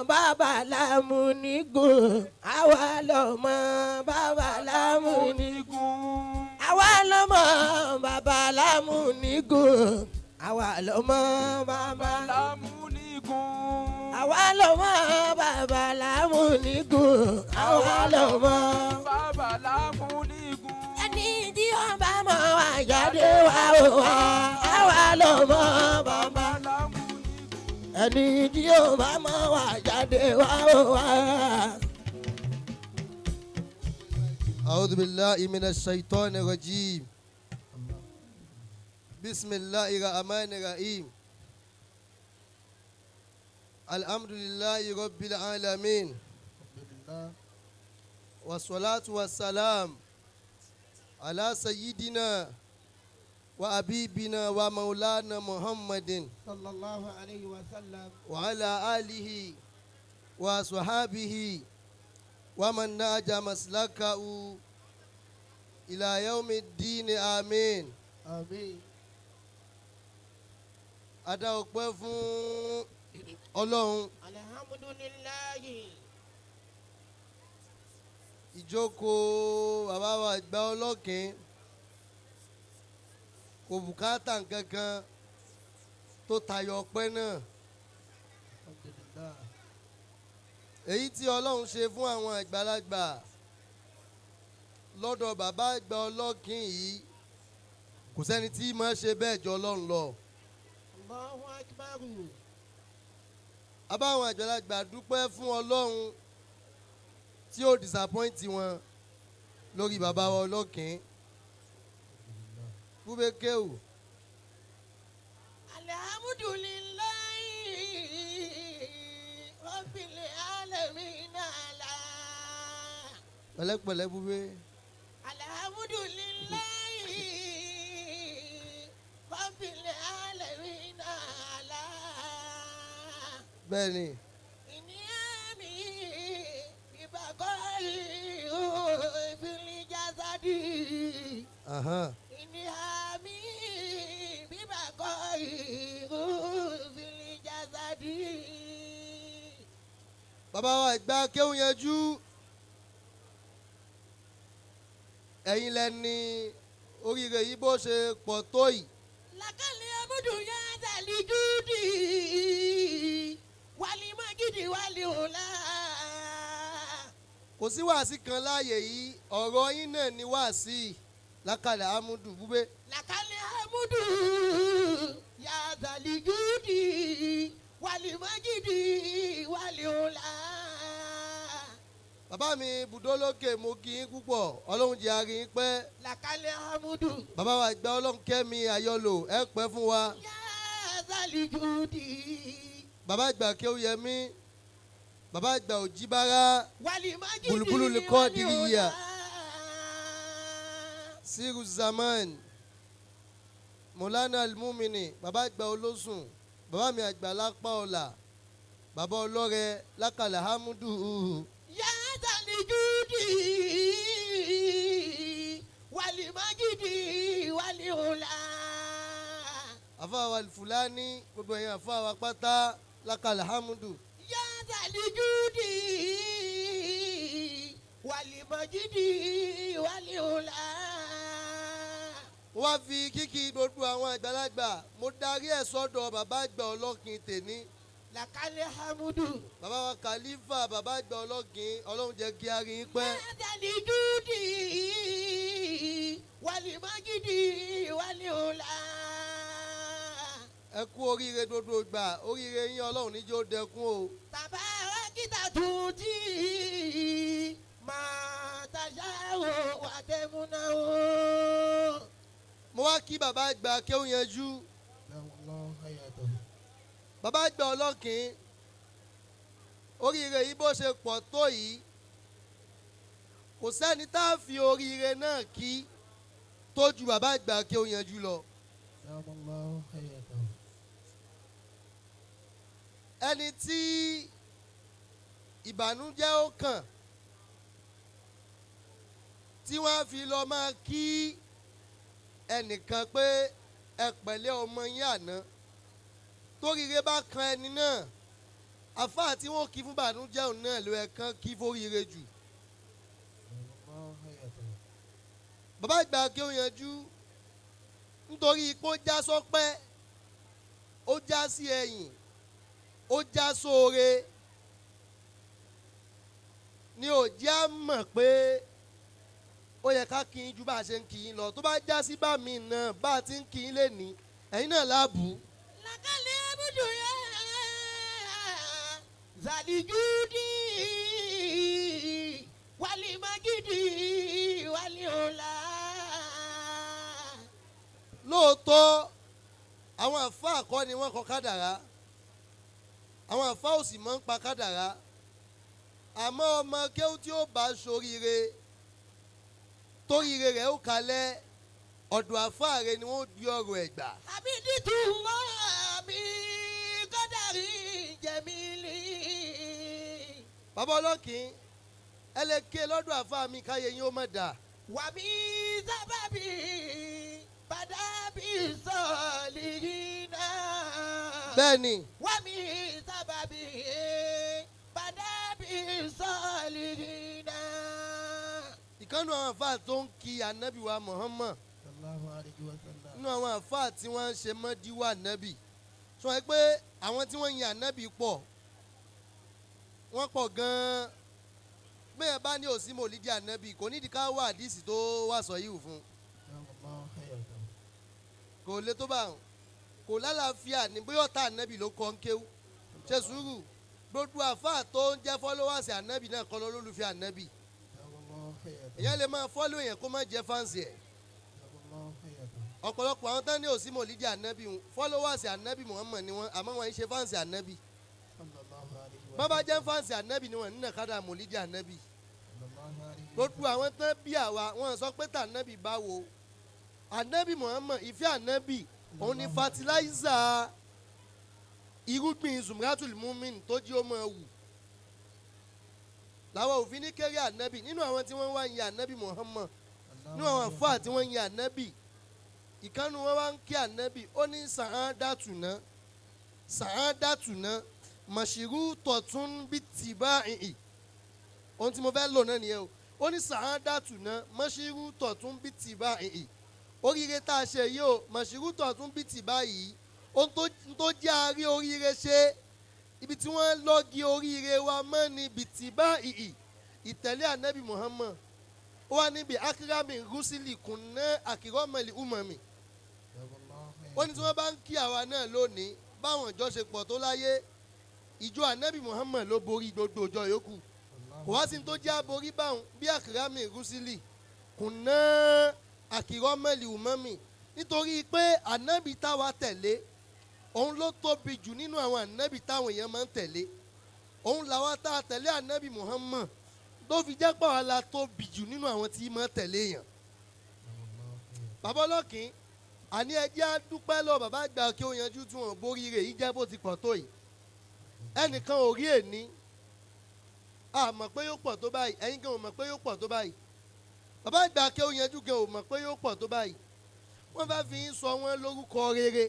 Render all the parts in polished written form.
Bàbá Lámúnígùn, àwa lọ́mọ bàbá Lámúnígùn, àwa lọ́mọ bàbá Lámúnígùn, àwa lọ́mọ bàbá Lámúnígùn. Àwa lọ́mọ bàbá Lámúnígùn, àwa lọ́mọ bàbá Lámúnígùn. Ẹni tí wọ́n bá mọ̀ wá jáde wá o wá, àwa lọ́mọ bàbá Lámúnígùn. Ẹni tí yóò bá mọ̀ wá jáde wá o wá. أعوذ بالله من الشيطان الرجيم. بسم الله الرحمن الرحيم. الحمد لله رب العالمين، والصلاة والسلام على سيدنا وحبيبنا ومولانا محمد صلى الله عليه وسلم. وعلى آله وصحابه ومن نهج مسلكه إلى يوم الدين. آمين. آمين. A dá ọpẹ́ fún Ọlọ́run. الحمد لله. Ìjókòó bàbá wa ìgbà ọlọ́kìn kò bùkátà nǹkankan tó tayọ ọpẹ́ náà, èyí tí Ọlọ́run ṣe fún àwọn àgbàlagbà lọ́dọ̀ bàbá àgbà ọlọ́kìn yìí. Kò sẹ́ni tí máa ṣe bẹ́ẹ̀ jọ Ọlọ́run lọ. الله أكبر. Abáwọn àgbàlagbà dúpẹ́ fún Ọlọ́run tí ó disappoint wọn lórí bàbá wa ọlọ́kìn búbékéwù. الحمد لله رب العالمين على Pẹ̀lẹ́pẹ̀lẹ́ búbé. الحمد لله رب العالمين على Bẹ́ẹ̀ ni. إنعامه ببقائه في الجسد. إنعامه ببقائه في الجسد. Bàbá wa ìgbà kéwù yanjú, ẹ̀yin lẹni oríire yìí bó ṣe pọ̀ tó yìí. لك الحمد يا ذا الجود والمجد والعلا. Kò sí wàásì kan láàyè yìí, ọ̀rọ̀ yín náà ni wàásì lákàlẹ̀ amúdù búbé. لك الحمد يا ذا الجود والمجد والعلا. Bàbá mi bùdólókè, mo kí yín púpọ̀, Ọlọ́run jẹ́ a rí yín pẹ́. لك الحمد. Bàbá wa ìgbà Ọlọ́run kẹ́mi àyọlò, ẹ pẹ́ fún wa. يا ذا الجود Bàbá ìgbà kéwù yẹmí, bàbá ìgbà òjìbára والمجد Bùlùbùlù lè kọ́ dìríyà. والعلا. Siru zaman mọ̀lánà almumini, bàbá àgbà olóṣùn, bàbá mi àgbà lápá ọ̀la, bàbá ọlọ́rẹ lákàlà hamudu. يا ذا الجود والمجد والعلا. Àfàwà fúlàní, gbogbo ẹ̀yin àfàwà pátá lákàlà hamudu. يا ذا الجود والمجد والعلا. Wọ́n wá fi kíkí gbogbo àwọn àgbàlagbà, mo darí ẹ̀ sọ́dọ̀ bàbá àgbà ọlọ́kin tèní. لك الحمد. Bàbá wa kàlífà, bàbá àgbà ọlọ́kin, Ọlọ́run jẹ́ kí a rí yín pẹ́. يا ذا الجود والمجد والعلا. Ẹ kú oríire gbogbo gbà, oríire yín Ọlọ́run níjó dẹkún o. تباركت تؤتي ما تشاء وتمنع. Mo wá kí bàbá àgbà kéwù yanjú, bàbá àgbà ọlọ́kin. Oríire yìí bó ṣe pọ̀ tó yìí, kò sẹ́ni tá a fi oríire náà kí tó ju bàbá àgbà kéwù yanjú lọ. Ẹni tí ìbànújẹ́ ó kàn tí wọ́n á fi lọ máa kí ẹnìkan pé ẹ pẹ̀lẹ́ ọmọ yín àná, toríire bá kan ẹni náà. Àfáà tí wọ́n kí fún bànújẹ́ òun náà ló yẹ kán kí fóríire jù. Bàbá àgbà kí ó yanjú nítorí pé ó já sọpẹ́, ó já sí ẹ̀yìn, ó já sóore ni ò jẹ́ á mọ̀ pé ó yẹ ká kí yín ju bá a ṣe ń kí yín lọ. Tó bá já sí bá mi náà bá a ti ń kí yín lénìí, ẹ̀yin náà láàbù. Lakali abudu ya zalijudi wali magidi wali ola. Lóòótọ́ àwọn àfáà kọ́ ni wọ́n kọ kádàrá, àwọn àfáà ò sì mọ̀ ń pa kádàrá, àmọ́ ọmọ kéwú tí ó bá ṣoríire toríire rẹ̀ ó kalẹ̀, ọ̀dọ̀ àfáà rẹ̀ ni wọ́n gbé ọ̀rọ̀ ẹ̀ gbà. Abiditu mi kọ́dàrí jẹ̀mílì. Bàbá ọlọ́kìn, ẹ lè ké lọ́dọ̀ àfáà mi káyé yín ó mọ̀ dà. Wàmí sábàbí bàdàbí sọ̀lì náà. Bẹ́ẹ̀ ni. Wàmí sábàbí bàdàbí sọ̀lì náà. Ìkànnì àwọn àfáà tó ń kí ànábì wa Muhammad, Sallallahu alayhi wa sallam. nínú àwọn àfáà tí wọ́n ń ṣe mọ́díwá ànábì, sọ pé àwọn tí wọ́n yin ànábì pọ̀, wọ́n pọ̀ gan-an. Bẹ́ẹ̀ bá ní òsì mòlídìí ànábì, kò nídìí ká wá àdìsí tó wà sọ yìí fún, kò lè tó bá wọn, kò lálàáfíà ní bóyá ọ̀tá ànábì ló kọ́ ń kéwú. Ṣe sùúrù, gbogbo àfáà tó ń jẹ́ fọ́lọ́wàsì ànábì náà kọ́ lólùfẹ́ ànábì. Èèyàn lè máa fọ́lọ́ èèyàn kó má jẹ́ fáǹsì ẹ̀. Ọ̀pọ̀lọpọ̀ àwọn tán ní òsì mòlídìí ànábì, fọ́lọ́wàsì ànábì Muhammad ni wọ́n, àmọ́ wọn ń ṣe fáǹsì ànábì. Bọ́n bá jẹ́ fáǹsì ànábì ni wọ́n nínú kádà mòlídìí ànábì. Gbogbo àwọn tán bí àwa, wọ́n sọ pé tànábì báwo ànábì Muhammad, ìfẹ́ ànábì òun ni fatiláìsà irúgbìn zumratul mumin tó jí ó máa wù. Làwọn òfin ní kéré ànábì nínú àwọn tí wọ́n wá ń yin ànábì Muhammad, nínú àwọn àfáà tí wọ́n ń yin ànábì, ìkànnì wọn wá ń kí ànábì, ó ní sàn dàtúná sàn dàtúná màṣírù tọ̀tún bí tìbá ìhì. Ohun tí mo fẹ́ lò náà nìyẹn o. Ó ní sàn dàtúná màṣírù tọ̀tún bí tìbá ìhì. Oríire tá a ṣe yìí o, màṣírù tọ̀tún bí tìbá yìí, ohun tó jẹ́ àárí oríire ṣe, ibi tí wọ́n lọ́gi oríire wa mọ́ ni bìtìbá ìhì, ìtẹ̀lé ànábì Muhammad. Ó wá níbi akérèmí rúsílì kùnà àkìrọ́mọ̀lì umami. Ó ní tí wọ́n bá ń kí àwa náà lónìí, báwọn ìjọ ṣe pọ̀ tó láyé, ìjọ ànábì Muhammad ló borí gbogbo ìjọ yòókù. Kò wá sí ní tó jẹ́ aborí báwọn bí akérèmí rúsílì kùnà àkìrọ́mọ̀lì umami, nítorí pé ànábì táwa tẹ̀lé òun ló tóbi jù nínú àwọn ànábì táwọn èèyàn máa ń tẹ̀lé. Òun làwa tá a tẹ̀lé ànábì Muhammad ló fi jẹ́ pàwọn la tóbi jù nínú àwọn tí máa tẹ̀lé èèyàn. Bàbá ọlọ́kìn, àní ẹjẹ́ á dúpẹ́ lọ bàbá àgbà kí ó yanjú tí wọ́n borí rẹ̀ yìí jẹ́ bó ti pọ̀ tó yìí. Ẹnìkan ò rí èní, a mọ̀ pé yóò pọ̀ tó báyìí, ẹ̀yin gan ò mọ̀ pé yóò pọ̀ tó báyìí. Bàbá àgbà kí ó yanjú gan ò mọ̀ pé yóò pọ̀ tó báyìí. Wọ́n fẹ́ fi ń sọ wọ́n lórúkọ rere,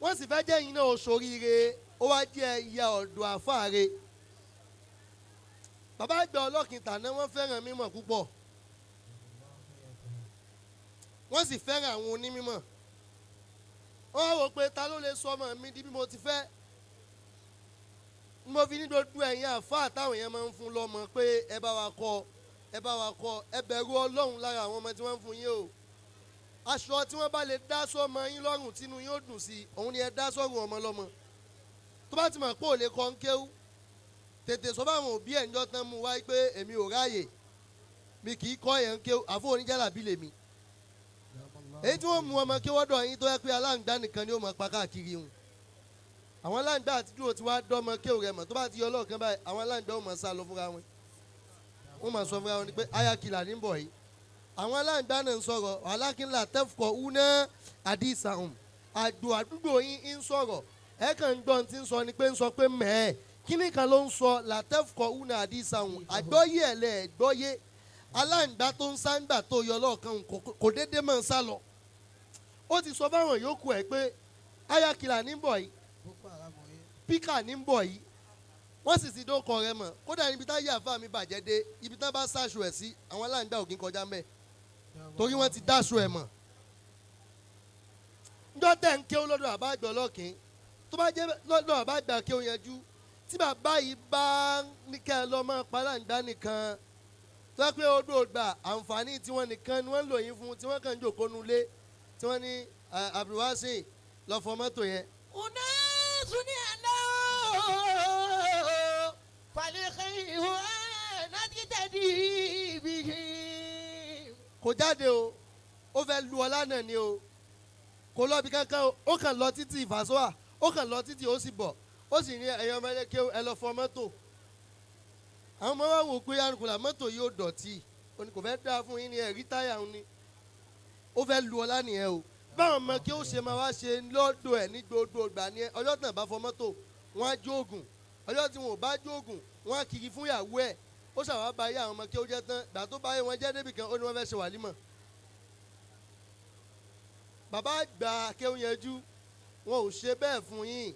wọ́n sì fẹ́ jẹ́ yín náà ṣoríire, ó wá jẹ́ ìyá ọ̀dọ̀ àfáàre. Bàbá àgbà ọlọ́kìn tàná wọ́n fẹ́ràn mímọ̀ púpọ̀, wọ́n sì fẹ́ràn àwọn onímọ̀. Wọ́n wá wò pé ta ló lè sọ ọmọ mi di bí mo ti fẹ́. Mo fi ní gbogbo ẹ̀yin àfáà táwọn èèyàn máa ń fún lọ́mọ pé ẹ bá wa kọ́, ẹ bá wa kọ́, ẹ bẹ̀rù Ọlọ́run lára àwọn ọmọ tí wọ́n ń fún yín o. Aṣọ tí wọ́n bá lè dá sọ́mọ yín lọ́rùn tínú yín ó dùn sí i, òun ni ẹ dá sọ́rùn ọmọ lọ́mọ. Tó bá ti mọ̀ pé ò lè kọ́ ń kéwú, tètè sọ fáwọn òbí ẹ̀ ńjọ́ tán mú wáyé pé èmi ò ráàyè, mi kì í kọ́ yẹn ń kéwú, àfọ oníjàlábí lèmi. Èyí tí wọ́n mú ọmọ kéwọ́dọ̀ yín tó yẹ pé aláǹgbá nìkan ni ó mọ̀ pa káàkiri wọn. Àwọn aláǹgbá àti dúró ti wá dọ́mọ kéwú rẹ̀ mọ̀, tó bá ti yọ ọlọ́ọ̀kan báyìí, àwọn aláǹgbá ó mọ̀ sá lọ fúnra wọn. Wọ́n mọ̀ sọ fúnra wọn ni pé ayakìlà ní bọ̀ yìí. Àwọn aláǹgbá náà ń sọ̀rọ̀ alákínlá tẹ́fùkọ̀ una àdìsàhùn, àgbò àdúgbò yín ń sọ̀rọ̀, ẹ̀ kàn ń gbọ́n tí ń sọ ni pé ń sọ pé mẹ́ẹ̀ kíní kan ló ń sọ làtẹ́fùkọ̀ una àdìsàhùn, àgbọ́yé ẹ̀ lẹ̀ gbọ́yé. Aláǹgbá tó ń sáńgbà tó yọ lọ́ọ̀kan kò déédéé máa ń sá lọ. Ó ti sọ fáwọn yòókù ẹ̀ pé ayakìlà ní bọ̀ yìí. Spíkà ní ń bọ̀ yìí, wọ́n sì ti dókọ̀ rẹ mọ̀. Kódà níbi táyé àfa mi bàjẹ́ dé, ibi tán bá ṣàṣù ẹ̀ sí, àwọn aláǹgbá ògín kọjá mẹ́, torí wọ́n ti dáṣù ẹ̀ mọ̀. Njọ́ tẹ̀ ń kéwọ́ lọ́dọ̀ àbá àgbà ọlọ́kìn, tó bá jẹ́ lọ́dọ̀ àbá àgbà kéwọ́ yanjú, tí bàbá yìí bá ní kẹ́ ẹ lọ́ mọ́ paláǹgbá nìkan, tó yẹ pé odò gbà àǹfààní tiwọn nìkan ni wọ́n ń lò yín fún, tí wọ́n kàn ń jòkó nulẹ̀, tí wọ́n ní Abdulwasin lọ fọ mọ́tò yẹn. أناس يعلمون فالخير نقتدي بهم. Kò jáde o, ó fẹ́ lu ọlá náà ni o. Kò lọ bí kankan o, ó kàn lọ títí ìfàsọ́wà, ó kàn lọ títí, ó sì bọ̀, ó sì ní ẹ̀yọ́ ọmọ ẹlẹ́kẹ́, ẹ lọ fọ mọ́tò. Àwọn ọmọ wa wò pé arúgbó mọ́tò yóò dọ̀tí, ó ní kò fẹ́ dáa fún yín ní ẹ̀rí táyà òun ni. Ó fẹ́ lu ọlá nìyẹn o. Báwọn ọmọ kí ó ṣe máa wá ṣe lọ́dọ̀ ẹ̀ ní gbogbo ìgbà ni ọjọ́ tàn bá fọ mọ́tò, wọ́n á jóògùn. Ọjọ́ tí wọn ò bá jóògùn, wọ́n á kiri fún ìyàwó ẹ̀. Ó ṣàwá bá yé àwọn ọmọ kí ó jẹ́ tán. Ìgbà tó bá yé wọn jẹ́ débì kan, ó ní wọ́n fẹ́ ṣe wàlímọ̀. Bàbá àgbà Akéwìyanjú, wọn ò ṣe bẹ́ẹ̀ fún yín.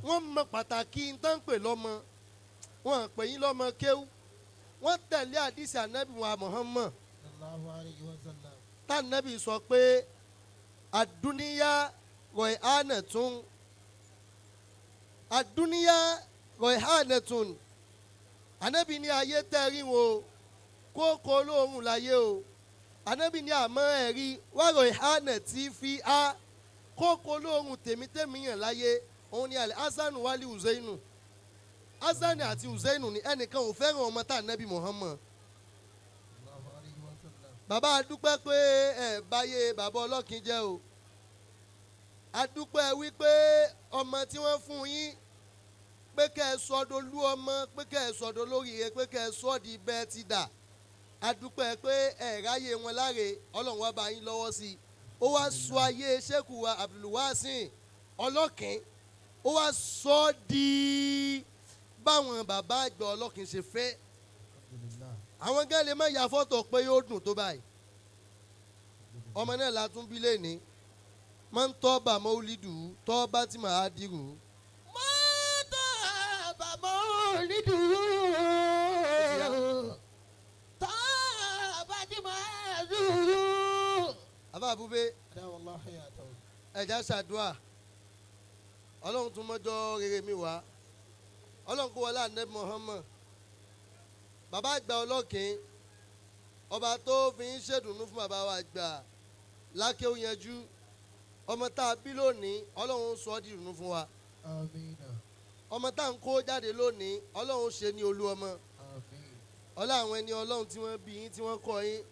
Wọ́n mọ pàtàkì tán pè lọ́mọ, wọn à pè yín lọ́mọ kéwú. Wọ́n tẹ̀lé àdìsí ànábì wa Muhammad, tànábì sọ pé àdúníyá rọ̀hánẹ̀tún, àdúníyá rọ̀hánẹ̀tún. Ànábì ní ayé tẹ́rí wọn o, kókó olóòórùn láyé o. Ànábì ní àmọ́ ẹ̀rí wàrọ̀ ìhánẹ̀ tí fi á kókó olóòórùn tèmítèmí yàn láyé, òun ni àlẹ́ hasanu wali huseinu. Hasanu àti huseinu ni ẹnìkan ò fẹ́ràn ọmọ tá ànábì Muhammad. Bàbá, adúpẹ́ pé ẹ báyé bàbá ọlọ́kin jẹ́ o. Adúpẹ́ wípé ọmọ tí wọ́n fún yín, pé kẹ́ ẹ sọdọ̀ lú ọmọ, pé kẹ́ ẹ sọdọ̀ lórí ẹ, pé kẹ́ ẹ sọ di bẹ́ẹ̀ ti dà. Adúpẹ́ pé ẹ ráyè wọn láre. Ọlọ́run wá bá yín lọ́wọ́ sí i, ó wá sọ ayé sẹ́kù wa Abdulwasin ọlọ́kin, ó wá sọ di báwọn bàbá àgbà ọlọ́kin ṣe fẹ́. Àwọn gán lè má ya fọ́tò pé yóò dùn tó báyìí. Ọmọ náà la tún bí lẹ́ni máa ń tọ́ bà mọ́wúlídù tọ́ bá tí màá dìrù. Mọ́tò bàbá olídùú tọ́ bá ti máa dùrù. Àbá àbúbé, ẹ̀já ṣàdúà. Ọlọ́run tún mọ́jọ́ rere mi wá. Ọlọ́run kó wọlé ànẹ́bí Muhammad, bàbá àgbà ọlọ́kìn, ọba tó fi ń ṣèdùnnú fún bàbá wa àgbà lákéwù yanjú. Ọmọ tá a bí lónìí, ọlọ́run sọ ọ́ di ìdùnnú fún wa. Ọmọ tá à ń kó jáde lónìí, ọlọ́run ṣe ní olú ọmọ. Ọlá àwọn ẹni ọlọ́run tí wọ́n bí yín, tí wọ́n kọ́ yín.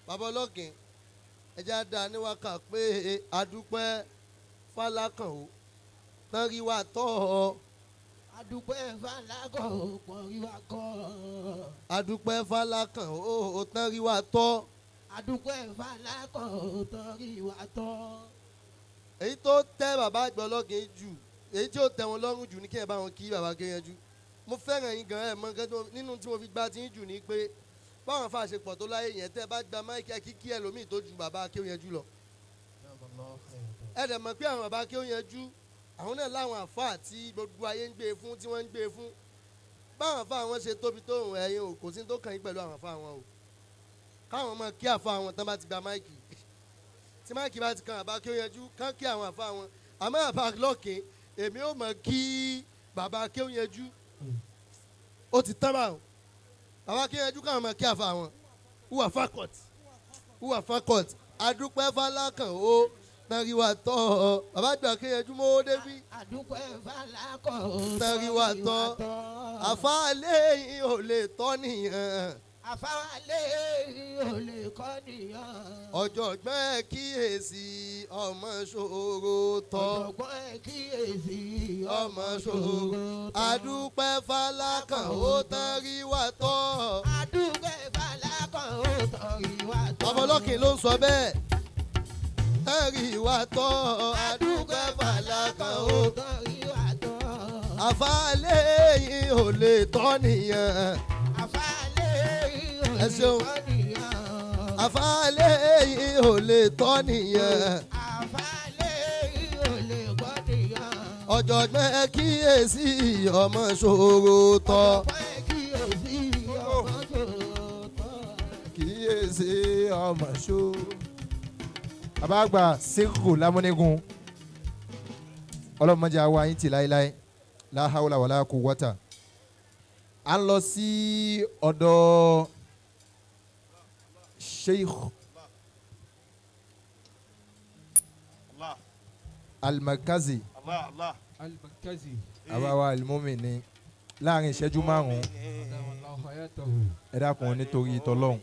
Bàbá ọlọ́kìn, ẹja dá ní wákà pé adúpẹ́ fálákàn o, tán rí wa tọ́ ọ. Adúpẹ́ fàlákọ̀ pọ̀ rí wa kọ́. Adúpẹ́ fálákàn o, tán rí wa tọ́. Adúpẹ́ fàlákọ̀ tọ́ rí wa tọ́. Èyí tó tẹ́ bàbá àgbà ọlọ́kìn jù, èyí tí ó tẹ́ wọn lọ́rùn jù ní kí ẹ bá wọn kí bàbá kéyanjú. Mo fẹ́ràn yín gan. Ẹ̀ mọ nǹkan nínú tí mo fi gba ti yín jù ní pé báwọn afa ṣe pọ̀ tó láyé yẹn, tẹ́ bá gba máìkì, ẹ kí ẹlòmíì tó ju bàbá akéwìyanjú lọ. Ẹ dẹ̀ mọ̀ pé àwọn bàbá akéwìyanjú, àwọn náà láwọn àfa tí gbogbo ayé ń gbé fún, tí wọ́n ń gbé fún. Báwọn àfa àwọn ṣe tóbi tó òun, ẹ̀yin ò kò sí tó kàn yín pẹ̀lú àwọn àfa wọn o. Káwọn máa kí àfa àwọn tán bá ti gba máìkì, tí máìkì bá ti kan bàbá akéwìyanjú, kán kí àwọn àfa wọn. Àmọ́ àfa lọ́kìn, èmi ò mọ̀ kí bàbá akéwìyanjú. Ó ti tán báwọn bàbá akéwìyanjú, káwọn máa kí àfa wọn. Wúwà fakọt, wúwà fakọt. Adúpẹ́ fálákàn ó tán rí wa tọ́ ọ. Bàbá àgbà akéwìyanjú mọ́ débí. Adúpẹ́ fàlákọ̀ Tán rí wa tọ́. Àfa lẹ́yìn ò lè tọ́ nìyẹn. Àfáwálé ò lè kọ́ nìyàn. Ọ̀jọ̀gbọ́n ẹ̀ kíyèsí, ọmọ ṣòro tọ́. Ọ̀jọ̀gbọ́n ẹ̀ kíyèsí, ọmọ ṣòro. Adúpẹ́ fálákàn ó tán rí wa tọ́. Adúpẹ́ fàlákọ̀ tọ́ rí wa tọ́. Ọmọ ọlọ́kìn ló ń sọ bẹ́ẹ̀, tán rí wa tọ́. Adúpẹ́ fálákàn ó tọ́ rí wa tọ́. Àfa lẹ́yìn ò lè tọ́ nìyẹn. Àfáwálé ò Ẹ lè ṣeun. kọ́ nìyàn. Àfa lẹ́yìn ò lè tọ́ nìyẹn. Àfáwálé ò lè kọ́ nìyàn. Ọ̀jọ̀gbọ́n ẹ kíyèsí ọmọ ṣòro tọ́. Kíyèsí ọmọ ṣó. Bàbá àgbà Síkù Lámúnígun, ọlọ́mọdé àwa yín tì láéláé, la hawla wala quwwata. À ń lọ sí ọ̀dọ̀ Sheikh Al-Markazi. Al-Markazi. Àbáwá Al-Mumini, láàrin ìṣẹ́jú 5. Ẹ dákun nítorí tọlọ́hun.